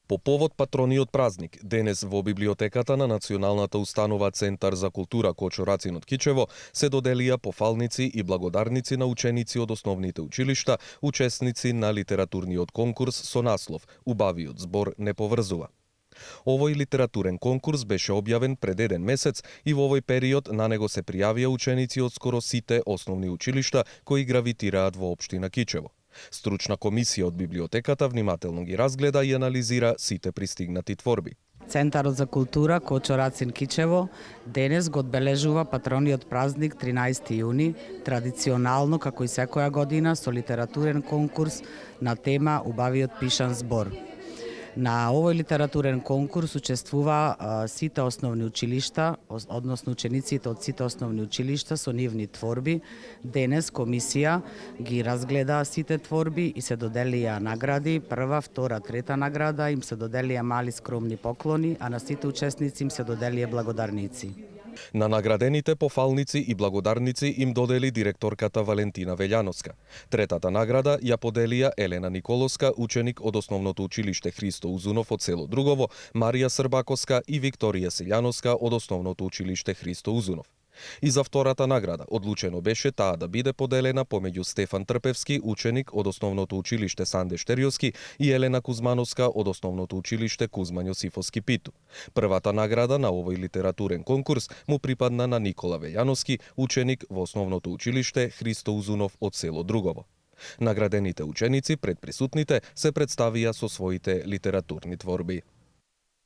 По повод патрониот празник, денес во библиотеката на Националната установа Центар за култура Кочо Рацин од Кичево се доделија пофалници и благодарници на ученици од основните училишта, учесници на литературниот конкурс со наслов "Убавиот збор не поврзува". Овој литературен конкурс беше објавен пред еден месец и во овој период на него се пријавија ученици од скоро сите основни училишта кои гравитираат во општина Кичево. Стручна комисија од библиотеката внимателно ги разгледа и анализира сите пристигнати творби. Центарот за култура Кочо Рацин Кичево денес го одбележува патрониот празник 13 јуни, традиционално како и секоја година со литературен конкурс на тема Убавиот пишан збор. На овој литературен конкурс учествува сите основни училишта, односно учениците од сите основни училишта со нивни творби. Денес комисија ги разгледа сите творби и се доделија награди. Прва, втора, трета награда им се доделија мали скромни поклони, а на сите учесници им се доделија благодарници. На наградените пофалници и благодарници им додели директорката Валентина Велјановска. Третата награда ја поделија Елена Николовска, ученик од Основното училиште Христо Узунов од село Другово, Марија Србаковска и Викторија Силјановска од Основното училиште Христо Узунов. И за втората награда одлучено беше таа да биде поделена помеѓу Стефан Трпевски, ученик од Основното училиште Санде Штериовски и Елена Кузмановска од Основното училиште Кузман Јосифовски Питу. Првата награда на овој литературен конкурс му припадна на Никола Велјановски, ученик во Основното училиште Христо Узунов од село Другово. Наградените ученици пред присутните се представија со своите литературни творби.